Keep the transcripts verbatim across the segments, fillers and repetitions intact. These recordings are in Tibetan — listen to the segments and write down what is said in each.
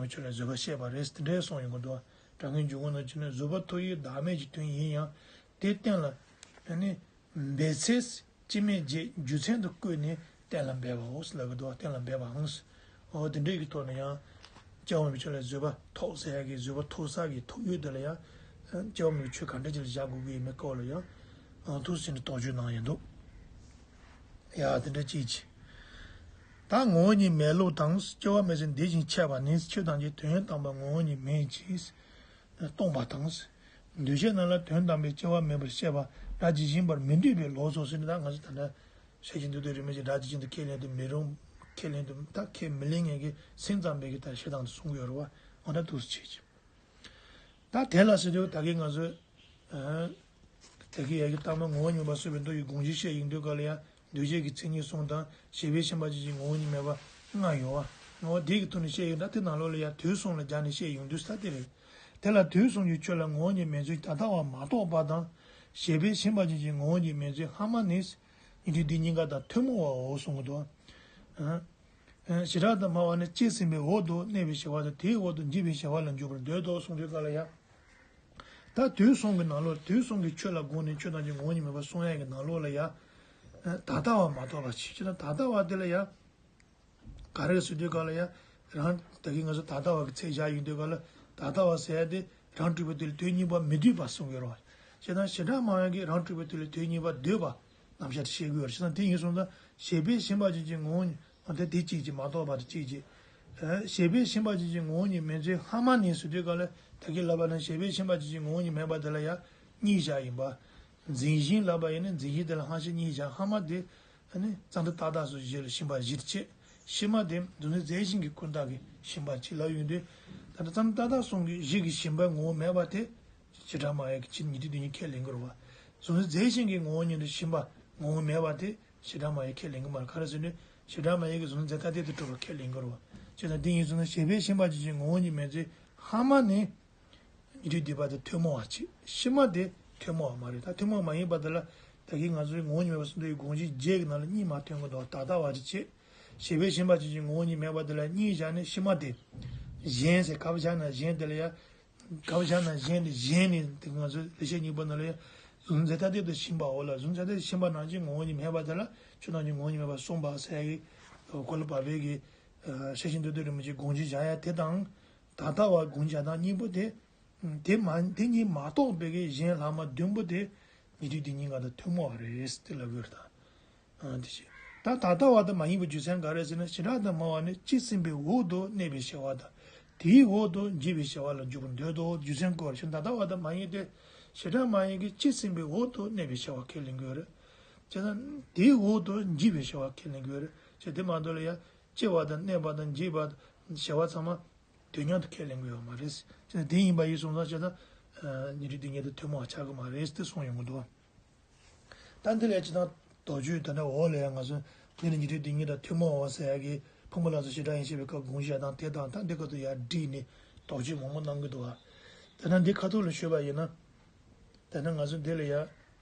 ཆོས་ལ་བཟོད་པ་བཤད་པ་རེད། དེ་འདྲའི་གསུངས་ཡོང་གི་འདུག། གྲྭ་རྒན་འཇུག་གུ་ནང་བྱས་ན་བཟོད་པ་ཐོབ་ཡུལ་བདག་མེད་ཀྱི་དོན་ཡིན་ཡང་། དེ་གཏན་ལ་ཨ་ནི་འབད་ཚད་ཅི་སྨོས་བརྗོད་རྒྱུ་མཚན་དུ་བཀོད་ནས་གཏན་ལ་འབེབས་པའོ་ལབ་ཀྱི་འདུག། གཏན་ལ་འབེབས་པའང་། འོ་དེ་འདྲའི་གི་ཐོག་ནས་ཡང་། སྐྱེ་བ་མེད་པའི་ཆོས་ལ་བཟོད་པ་ཐོབ་ཟེར་ཡ་གི་བཟོད་པ་ཐོབ་ས་གི་ཐོབ་ཡུལ་དེ་ལ་ཡང་། སྐྱེ་བ་མེད་པའི་ཆོས་ག་འདྲ་ཅིག་ལ་བཞག་དགོས་ཀྱི་ཡོད་མེད་སྐོར་ལ་ཡང་། ཨང་ཐུགས་ཟིན་ནས་དོགས་གཅོད་གནང་ཡོད་འདུག། ཡ་དེ་འདྲ་ཅིག་ཅིག། ད་ངོ་བོ་ཉིད་མེད་ལུགས་དང་། སྐྱེ་བ་མེད་ཚུལ་འདི་བཞིན་འཆད་པ་ནི། ཆོས་ཐམས་ཅད་དོན་དམ་པ་ངོ་བོ་ཉིད་མེད་ཅེས་སྟོན་པ་དང་། འདུས་བྱས་རྣམས་ལ་དོན་དམ་པའི་སྐྱེ་བ་མེད་པར་བཤད་པ་སྒྲ་ཇི་བཞིན་པར་མི་འདོད་པའི་ལུགས་སོ་ཟེར་ནས། ད་ང་ཚོ་ད་ལྟ་བཤད་ཀྱི་འདུག་དེ་རིན་པོ་ཆེ་སྒྲ་ཇི་བཞིན་དུ་ཁས་ལེན་དུ་མི་རུང་། ཁས་ལེན་དུ་ད་ཁས་མི་ལེན་མཁན་གྱི་སེམས་ཙམ་པའི་གི་ད་བཤད་སྟངས་དེ་གསུང་གི་ཡོད་རེད་བ། འོ་ན་འདུག་སེ་བྱེད་ཀྱི། ད་དེ་ལ་ཟེར་དུས་ད་གིན་ང་ཚོས། ཨ། ད་གིན་ཡ་གི་ལྟ་མ་ངོ་བོ་ཉིད་མེད་པ་གསུངས་པའི་མདོ་ཡི་དགོངས་གཞི་བཤད་ཡོང་དུས་ག་ལ་ཡ། འདུས་བྱས་ཀྱི་མཚན་ཉིད་གསུམ་དང་གཞན་པའི་ཞེན་པ་ཅན་གྱི་ངོ་བོ་ཉིད་མེད་པ་ལྔ་ཡོད་བ། ངོ་བོ་དེ་གི་ཐོག་ནས་བཤད་ཡོང་ན་དེ་ནང་ལོགས་ལ་ཡ་དུས་གསུམ་ལ་སྦྱར་ནས་བཤད་ཡོང་དུས་ས་དེ་རེད། དེ་ལ་དུས་གསུམ་གྱི་ཆོས་ལ་ངོ་བོ་ཉིད་མེད་ཚུལ་ད་ལྟ་བ་མ་རྟོགས་པ་དང་། གཞན་པའི་ཞེན་པ་ཅན་གྱི་ངོ་བོ་ཉིད་མེད་ཚུལ་སྔ་མ་ནི། ཉན་ཐོས་འདི་གཉིས་ཀ་དང་ཐུན་མོང་བའོ་གསུང་གི་འདུག། ཨ། བྱེ་བྲག་ཏུ་སྨྲ་བ་ནི། སྤྱི་ཟིན་པའི་འོག་ཏུ་གནས་པའི་བྱ་བ་དང་། དེའི་འོག་ཏུ་འཇིག་པའི་བྱ་བ་ལ་འཇུག་པར་འདོད་དོ་གསུངས་དུས་ག་ལ་ཡ། ད་དུས་གསུམ་གྱི་ནང་ལོགས། དུས་གསུམ་གྱི་ཆོས་ལ་དགོངས་ནས་ཆོས་ཐམས་ཅད་ངོ་བོ་ཉིད་མེད་པར་གསུང་ཡ་གི་ནང་ལོགས་ལ་ཡ། ད་ལྟ་བ་མ་རྟོགས་པ་ཅིག་ཅེ་ན། ད་ལྟ་བ་དེ་ལ་ཡ། ག་རེ་ཟེར་དུས་ག་ལ་ཡ། རང་ད་གིན་ང་ཚོ་ད་ལྟ་བ་གི་ཚད་བཞག་ཡོང་དུས་ག་ལ། ད་ལྟ་བ་ཟེར་ཡ་དེ་རང་གྲུབ་པའི་དུས་ལ་དོན་གཉིས་པ་མི་འདོད་པ་གསུང་གི་ཡོད་རེད་བ། ཅེ་ན་བྱེ་བྲག་སྨྲ་བ་གིས་རང་གྲུབ་པའི་དུས་ལ་དོན་གཉིས་པ་འདོད་པ། རྣམ་གཞག་དེ་བཤད་དགོས་རེད། བྱས་ཙང་དེ་ཡིན་སོང་ཙང་གཞན་པའི་ཞེན་པ་ཅན་གྱི་ངོ་བོ་ཉིད། འོ་དེ་དེ་གཅིག་ཅིག་མ་རྟོགས་པ་དེ་གཅིག་ཅིག། ཨ། གཞན་པའི་ཞེན་པ་ཅན་གྱི་ངོ་བོ་ཉིད་མེད་ཚུལ་སྔ་མ་ནི་ཟེར་དུས་ག་ལ། ད་གིན་ལབ་པ་ན་གཞན་པའི་ཞེན་པ་ཅན་གྱི་ངོ་བོ་ཉིད་མེད་པ་དེ་ལ་ཡང་གཉིས་བཞག་ཡིན་པ། འཛིན་ཞེན་ལབ་པ་ཡིན་ན་འཛིན་ཞེན་དེ་ལ་ཧ་ཤེད་གཉིས་བཞག། སྔ་མ་དེ་ཨ་ནི་གཙང་སྦྲ་རྟག་བདག་སོགས་བཞི་ལ་ཞེན་པ་བཞིར་བྱེད། ཕྱི་མ་དེ་གཟུང་འཛིན་རྫས་གཞན་གྱི་ཀུན་བཏགས་ཀྱི་ཞེན་པ་གཅིག་ལབ་ཡོང་དུས། ད་ལྟ་གཙང་སྦྲ་རྟག་བདག་གསུམ་གྱི་བཞི་གི་ཞེན་པའི་ངོ་བོ་མེད་པ་དེ། བྱེ་བྲག་སྨྲ་བས་ཀྱི་ཉན་ཐོས་འདི་གཉིས་ཁས་ལེན་གྱི་རེད་བ། གཟུང་འཛིན་རྫས་གཞན་གྱི་ངོ་བོ་ཉིད་དུ་ཞེན་པ་ངོ་བོ་མེད་པ་དེ་བྱེ་བྲག་སྨྲ་བས་ཁས་ལེན་གྱི་མ་རེད། ག་རེ་ཟེར་ན་བྱེ་བྲག་སྨྲ་བས་ཀྱི་གཟུང་འཛིན་རྫས་ཐ་དད་དུ་གྲུབ་པ་ཁས་ལེན་གྱི་རེད་བ། བྱས་ཙང་འདི་ཡིན་ཟེར་ན་གཞན་པའི་ཞེན་པ་ཅན་གྱི་ངོ་བོ་ཉིད་མེད་ཚུལ་སྔ་མ་ནི། ཉན་ཐོས་འདུས་པ་དེ་ཐུན་མོང་བ་གཅིག། ཕྱི་མ་དེ་ཐུན་མོང་བ་མ་རེད། ད་ཐུན་མོང་མ་ཡིན་པ་དེ་ལ་ད་གིན་ང་ཚོའི་ངོ་བོ་ཉིད་མེད་པ་གསུམ་དུ་ཡི་དགོངས་གཞི་བརྒྱད་ཀྱི་ནང་ལ་གཉིས་མ་ཐོན་གྱི་འདུག། ད་ལྟ་བ་རེ་བྱེད། གཞན་པའི་ཞེན་པ་ཅན་གྱི་ངོ་བོ་ཉིད་མེད་པ་དེ་ལ་གཉིས་བཞག་ནས་ཕྱི་མ་དེ། གཞན་ཟེར་ག་བ་བཞག་ན་གཞན་དེ་ལ་ཡ། ག་བ་བཞག་ན་གཞན་དེ་གཞན་ནི་དེ་ང་ཚོའི་ལེགས་བཤད་སྙིང་པོ་ནང་ལ་ཡ། གཟུང་འཛིན་རྫས་ཐ་དད་དུ་ཞེན་པའོ་ལ། གཟུང་འཛིན་རྫས་ཐ་དད་དུ་ཞེན་པ་ནང་བཞིན་ངོ་བོ་ཉིད་མེད་པ་དེ་ལ་ཆོས་ཐམས་ཅད་ངོ་བོ་ཉིད་མེད་པར་གསུངས་པ་ཟེར་ཡ་གི། གོ་ལ་བབས་པའི་གི། ཨ། ཤེར་ཕྱིན་མདོ་སྡེ་རིན་པོ་ཆེའི་དགོངས་གཞི་བཞག་ཡ་དེ་དང་། ད་ལྟ་བ་དགོངས་གཞི་བཞག་སྟངས་གཉིས་པོ་དེ། དེ་མ་དེ་གཉིས་མ་གཏོགས་པའི་གི་གཞན་ལྷག་མ་བདུན་པོ་དེ་ཉན་ཐོས་འདི་གཉིས་ཀ་དང་ཐུན་མོང་བ་རེད་ཟེར་ལབ་ཡོད་རེད་ད། ཨ། དེ་བཞིན་ད་ད་ལྟ་བ་དང་མ་ཡིན་པའི་རྒྱུ་མཚན་ག་རེ་ཟེར་ན། བྱེ་བྲག་ཏུ་སྨྲ་བ་ནི་སྤྱི་ཟིན་པའི་འོག་ཏུ་གནས་པའི་བྱ་བ་དང་། དེའི་འོག་ཏུ་འཇིག་པའི་བྱ་བ་ལ་འཇུག་པར་འདོད་དོ། རྒྱུ་མཚན་སྐོར་ཞིག་ད་ལྟ་བ་དང་མ་ཡིན་ཏེ། བྱེ་བྲག་སྨྲ་བ་གིས་སྤྱི་ཟིན་པའི་འོག་ཏུ་གནས་པའི་བྱ་བ་ཁས་ལེན་གྱི་ཡོད་རེད། བྱས་ཙང་དེའི་འོག་ཏུ་འཇིག་པའི་བྱ་བ་ཁས་ལེན་གྱི་ཡོད་རེད། བྱས་དེ་མ་གཏོགས་ལ་ཡ་སྐྱེ་བ་དང་གནས་པ་དང་འཇིག་པ་བྱ་བ་ཚང་མ། དོན་མཉམ་དུ་ཁས་ལེན་གྱི་ཡོད་མ་རེད། དེ་ཡིན་པ་ཡིན་སོང་ཙང་བྱས་ཙང་། ཉན་ཐོས་འདི་གཉིས་དང་ཐུན་མོང་བ་ཆགས་ཀྱི་མ་རེད་དེ་གསུངས་ཡོང་གི་འདུག། ད་འདི་ལས་ཅི་དང་དོགས་གཅོད་ད་ནི་འོག་ལ་ཡང་ང་ཚོ་འདི་ནི་ཉན་ཐོས་འདི་གཉིས་དང་ཐུན་མོང་བ་ཟེར་ཡ་གི་ཕུང་པོ་ལ་སོགས་བྱེ་བྲག་ཡིན་ཞེས་པའི་སྐབས་དགོངས་གཞི་དང་དེ་དང་ད་འདི་སྐབས་སུ་ཡར་བསྒྲིགས་ནས་དོགས་གཅོད་མང་པོ་གནང་གི་འདུག་བ། ད་ནི་འདི་ཁ་ཐུག་ལ་ཞུས་པ་ཡིན་ན། ད་ནི་ང་ཚོ་འདི་ལ་ཡ།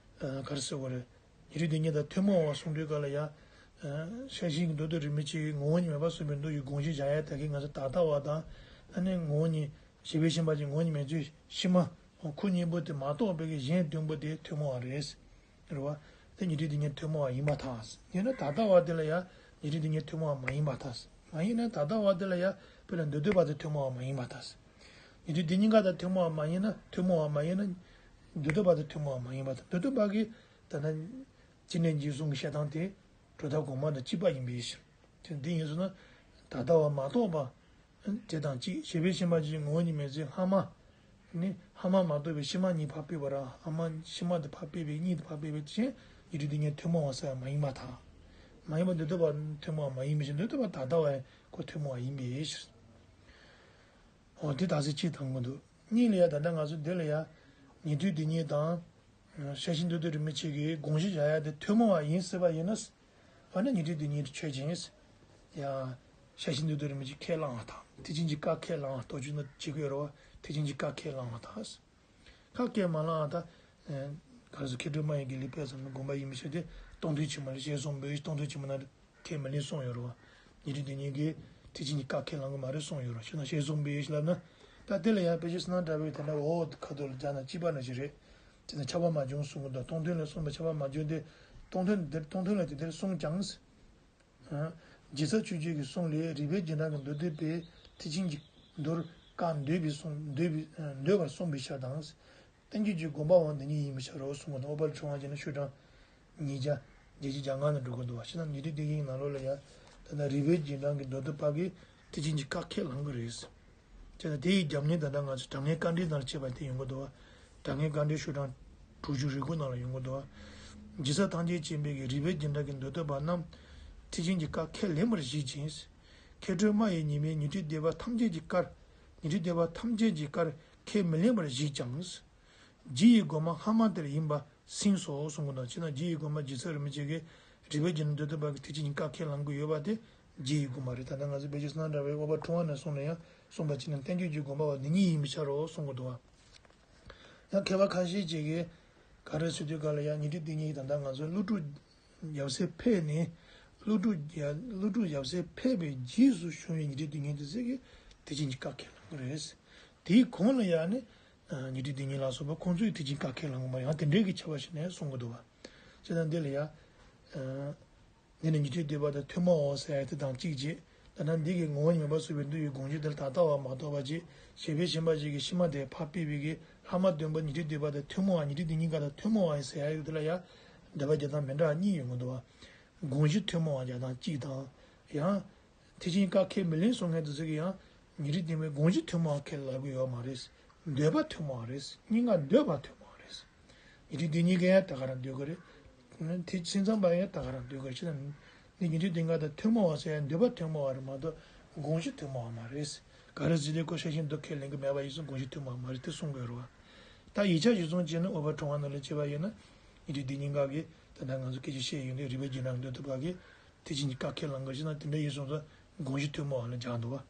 ག་རེ་ཟེར་དགོས་རེད། ཉན་ཐོས་འདི་གཉིས་དང་ཐུན་མོང་བ་གསུང་དུས་སྐབས་ལ་ཡ། ཤེར་ཕྱིན་གྱི་མདོ་སྡེ་རིན་པོ་ཆེའི་ངོ་བོ་ཉིད་མེད་པར་གསུངས་པའི་མདོ་ཡི་དགོངས་གཞི་བཞག་ཡ་ད་གིན་ང་ཚོ་ད་ལྟ་བ་དང་། ཨ་ནི་ངོ་བོ་ཉིད་གཞན་པའི་ཞེན་པ་ཅན་ངོ་བོ་ཉིད་མེད་ཚུལ་ཕྱི་མ། ཁོ་གཉིས་པོ་དེ་མ་གཏོགས་པའི་གི་གཞན་བདུན་པོ་དེ་ཐུན་མོང་བ་རེད། རེད་བ། དེ་ཉན་ཐོས་འདི་གཉིས་ཐུན་མོང་བ་ཡིན་པར་ཐལ། ཡིན་ན་ད་ལྟ་བ་དེ་ལ་ཡ་ཉན་ཐོས་འདི་གཉིས་ཐུན་མོང་བ་མ་ཡིན་པར་ཐལ། མ་ཡིན་ན་ད་ལྟ་བ་དེ་ལ་ཡ་དཔེར་ན་འདོད་འདོད་པ་དེ་ཐུན་མོང་བ་མ་ཡིན་པར་ཐལ། ཉན་ཐོས་འདི་གཉིས་ཀ་དང་ཐུན་མོང་བ་མ་ཡིན་ན། ཐུན་མོང་བ་མ་ཡིན་ན། འདོད་འདོད་པ་དེ་ཐུན་མོང་བ་མ་ཡིན་པར་ཐལ། འདོད་འདོད་པ་གི་ད་ལྟ་ཅི་ནས་འཇིག་གསུམ་གྱི་བཤད་སྟངས་དེ་གྲུབ་མཐའ་གོང་མ་དང་གཅིག་པ་ཡིན་པའི་ཕྱིར། དེ་འདི་ཡིན་ཟེར་ན། ད་ལྟ་བ་མ་གཏོགས་པ། དེ་དང་གཅིག། གཞན་པའི་ཞེན་པ་ཅན་ངོ་བོ་ཉིད་མེད་ཚུལ་སྔ་མ། ནི་སྔ་མ་མ་གཏོགས་པའི་ཕྱི་མ་གཉིས་ཕར་ཕུད་པ་ར། སྔ་མ་ཕྱི་མ་དེ་ཕར་ཕུད་པའི་གཉིས་དེ་ཕར་ཕུད་པའི་ཕྱིར་ཉན་ཐོས་འདི་གཉིས་ཐུན་མོང་བ་ཟེར་བ་མ་ཡིན་པར་ཐལ། མ་ཡིན་པ་འདོད་འདོད་པ་ཐུན་མོང་བ་མ་ཡིན་པའི་ཕྱིར། འདོད་འདོད་པ་ད་ལྟ་བ་ཁོ་ཐུན་མོང་བ་ཡིན་པའི་ཕྱིར། འོ་དེ་དག་ས་གཅིག་དང་གོ་འདུག། གཉིས་ལ་ཡ་ད་ལྟ་ང་ཚོ་འདི་ལ་ཡ། ཉན་ཐོས་འདི་གཉིས་དང་། ཤེར་ཕྱིན་མདོ་སྡེ་རིན་པོ་ཆེ་གི་དགོངས་གཞི་བཞག་ཡ་དེ་ཐུན་མོང་བ་ཡིན་སྲིད་པ་ཡིན་ན། འོ་ན་ཉན་ཐོས་འདི་གཉིས་ཆོས་ཅན། ཡ། ཤེར་ཕྱིན་མདོ་སྡེ་རིན་པོ་ཆེ་ཁས་བླངས་པ་དང་ཐེག་ཆེན་གྱི་བཀའ་ཁས་བླངས་པ་དོགས་གཅོད་ན་བྱེད་དགོས་རེད་བ། ཐེག་ཆེན་གྱི་བཀའ་ཁས་བླངས་པ་དང་། བཀའ་ཁས་མ་བླངས་པ་དང་། ག་རེ་ཟེར། མཁས་གྲུབ་སྨྲ་བའི་དགེ་ལེགས་དཔལ་བཟང་ལ་དགོངས་པ་ཡིན་པའི་ཕྱིར་ཏེ་སྟོང་ཐུན་ཆེན་མོ་ལ་ཞེས་གསུངས་པའི་སྟོང་ཐུན་ཆེན་མོ་ན། ཁས་མི་ལེན་གསུངས་ཡོད་རེད་བ། ཉན་ཐོས་འདི་གཉིས་ཀྱིས་ ཐེག་ཆེན་གྱི་བཀའ་ཁས་བླང་གི་མ་རེད་གསུངས་ཡོད་རེད། ཤེས་ན་ཤེས་སོང་པས་ལབ་ན། ད་དེ་ལ་ཡང་དཔེ་ཆ་ཟིན་ན་འདྲ་བའི་དེ་འདྲ་འོ་ཁ་ཐོག་ལ་སྦྱར་ན་གཅིག་པ་ནང་བཞིན་རེད། དེ་ནི་ཁྱབ་པ་མ་བྱུང་གསུང་གི་འདུག་སྟོང་ཐུན་ལ་གསུངས་པ་ཁྱབ་པ་མ་བྱུང་སྟེ། སྟོང་ཐུན་འདིར་སྟོང་ཐུན་ལ་དེ་འདིར་གསུངས་ཀྱང་། ཨ། རྗེ་ས་ཆོས་རྗེ་གི་གསུང་ལས་རིགས་པའི་རྗེས་འབྲང་གི་མདོ་སྡེ་པས་ཐེག་ཆེན་གྱི་མདོར་བཀའ་འདོད་པའི་གསུང་འདོད་པའི་ཨ་འདོད་པར་གསུངས་པའི་ཕྱིར་དང་། བསྟན་བཅོས་ཀྱི་དགོངས་པའང་འདི་ཉིད་ཡིན་པའི་ཕྱིར་རོ་གསུངས་པ་དང་། ཨོ་པར་ཕྲེང་བ་བྱས་ན་ཤོག་གྲངས་ཉིས་བརྒྱ་བརྒྱད་ཅུ་གྱ་ལྔ་ནང་འགྲོ་གི་འདུག་བ། ཤེས་ན་ཉི་ཁྲི་བདུན་བརྒྱའི་ནང་ལོགས་ལ་ཡང་ད་ལྟ་རིགས་པའི་རྗེས་འབྲང་གི་མདོ་སྡེ་པ་གིས་ཐེག་ཆེན་གྱི་བཀའ་ཁས་བླང་གི་རེད། བྱས་ཙང་དེ་ཡི་རྒྱབ་ནས་ད་ལྟ་ང་ཚོ་དྲང་ངེས་དཀའ་འགྲེལ་ནང་ལ་བྱས་པ་དེ་ཡོང་གི་འདུག་བ། དྲང་ངེས་དཀའ་འགྲེལ་ཤོག་གྲངས་དྲུག་ཅུ་རེ་དགུ་ནང་ལ་ཡོང་གི་འདུག་བ། རྗེ་ས་ཐམས་ཅད་མཁྱེན་པའི་གི་རིགས་པའི་རྗེས་འབྲང་གི་མདོ་སྡེ་པ་རྣམས་ཐེག་ཆེན་གྱི་བཀའ་ཁས་ལེན་པར་བཞེད་ཅིང་། མཁས་གྲུབ་སྨྲ་བའི་ཉི་མས་ཉི་ཁྲི་སྡེ་པ་ཐམས་ཅད་ཀྱི་བཀར། ཉི་ཁྲི་སྡེ་པ་ཐམས་ཅད་ཀྱི་བཀར་ཁས་མི་ལེན་པར་བཞེད་ཀྱང་། རྗེ་ཡི་དགོངས་པ་སྔ་མ་དེར་ཡིན་པ་སེམས་སོ་གསུང་གི་འདུག་ཅེ་ན། རྗེ་ཡི་དགོངས་པ་རྗེ་ས་རིན་པོ་ཆེ་གིས་རིགས་པའི་རྗེས་འབྲང་མདོ་སྡེ་པ་གི་ཐེག་ཆེན་གྱི་བཀའ་ཁས་བླང་གི་ཡོད་པ་དེ་རྗེ་ཡི་དགོངས་པ་རེད། ད་ལྟ་ང་ཚོ་དཔེ་ཆ་ཟིན་ན་འདྲ་བའི་ཨོ་པར་ཕྲེང་བ་ནས་གསུངས་ན་ཡང་གསུངས་པ་ཅི་ན་བསྟན་བཅོས་ཀྱི་དགོངས་པ་བ་འདི་ཉིད་ཡིན་པའི་ཕྱིར་རོ་གསུང་གི་འདུག་བ། ཡང་མཁས་པ་ཁ་ཤས་ཅིག་གིས་ག་རེ་ཟེར་དུས་ག་ལ་ཡང་ཉི་ཁྲི་བདུན་ཉིད་ད་ལྟ་ང་ཚོ་ཀླུ་སྒྲུབ་ཡབ་སྲས་ཕེབས་ནས་ཀླུ་སྒྲུབ་ཡ་ཀླུ་སྒྲུབ་ཡབ་སྲས་ཕེབས་པའི་རྗེས་སུ་བྱུང་བའི་ཉི་ཁྲི་བདུན་ཉིད་དེ་ཚོ་གིས་ཐེག་ཆེན་གྱི་བཀའ་ཁས་བླངས་པ་རེད། དེའི་གོང་ལ་ཡང་ནི་ཉི་ཁྲི་བདུན་ཉིད་ལ་སོགས་པ་ཁོང་ཚོས་ཐེག་ཆེན་བཀའ་ཁས་བླངས་པ་ཡང་དེ་འདྲའི་གི་ཁྱབ་པ་ཞིག་ནས་གསུང་གི་འདུག་བ། བྱས་ཙང་འདི་ལ་ཡང་། འདི་ནི་ཉི་ཁྲི་སྡེ་པ་དང་ཐུན་མོང་བ་ཟེར་ཡ་དེ་དང་གཅིག་བྱས། ད་ནི་འདི་གི་ངོ་བོ་ཉམས་པ་སོགས་པའི་འདུ་བའི་དགོངས་གཞི་དེ་ལ་ད་ལྟ་བ་མ་གཏོགས་པ་ཅིག་ཞེས་པའི་ཤན་པ་ཞིག་གིས་ཕྱི་མ་དེ་ཕར་ཕུད་པའི་གི་ལྷག་མ་བདུན་པོ་ཉི་ཁྲི་སྡེ་པ་དང་ཐུན་མོང་བ་ཉི་ཁྲི་བདུན་ཉིད་ཀ་དང་ཐུན་མོང་བ་ཡིན་ཟེར་ཡ་ཡོད་དེ་ལ་ཡང་འགྲེལ་པ་རྒྱག་སྟངས་མི་འདྲ་བ་གཉིས་ཡོང་གི་འདུག་བ། དགོངས་གཞི་ཐུན་མོང་བ་རྒྱག་སྟངས་གཅིག་དང་། ཡང་། ཐེག་ཆེན་བཀའ་ཁས་མི་ལེན་གསུང་མཁན་དེ་ཚོ་གིས་ཡང་ཉི་ཁྲི་བདུན་པའི་དགོངས་གཞི་ཐུན་མོང་བ་ཁས་ལེན་ལབ་ཀྱི་ཡོད་མ་རེད། འདོད་པ་ཐུན་མོང་བ་རེད། སྙིང་ག་འདོད་པ་ཐུན་མོང་བ་རེད། ཉི་ཁྲི་བདུན་ཉིད་ཀ་ཡང་ད་ག་རང་འདོད་ཀྱི་རེད། དེ་སེམས་ཙམ་པ་ཡང་ད་ག་རང་འདོད་ཀྱི་རེད། ཅེ་ན། ནི་ཉི་ཁྲི་བདུན་ཀ་དང་ཐུན་མོང་བ་ཟེར་ཡང་འདོད་པ་ཐུན་མོང་བ་རེད་མ་གཏོགས་དགོངས་གཞི་ཐུན་མོང་བ་མ་རེད། ག་རེ་ཟེར་དུས་ཁོ་ཤེས་བཞིན་དུ་ཁས་ལེན་གྱི་མེད་པ་ཡིན་ཙང་དགོངས་གཞི་ཐུན་མོང་བ་མ་རེད་དེ་གསུང་དགོས་རེད་བ། ད་ཡིག་ཆ་གཞིར་བཟུང་བྱས་ན་ཨོ་བ་ཁྲོམ་བ་ནང་ལ་བྱས་པ་ཡིན་ན། ཉི་ཁྲི་བདུན་ཉིད་ཀ་གིས་ད་ལྟ་ང་ཚོ་སྐད་ཆ་བཤད་ཡོང་དུས་རིགས་པའི་རྗེས་འབྲང་མདོ་སྡེ་པ་གིས་ཐེག་ཆེན་གྱི་བཀའ་ཁས་བླང་དགོས་ཞེ་ན་དེ་འདྲ་ཡིན་སོང་ཙང་དགོངས་གཞི་ཐུན་མོང་བ་ལ་སྦྱར་འདུག་བ།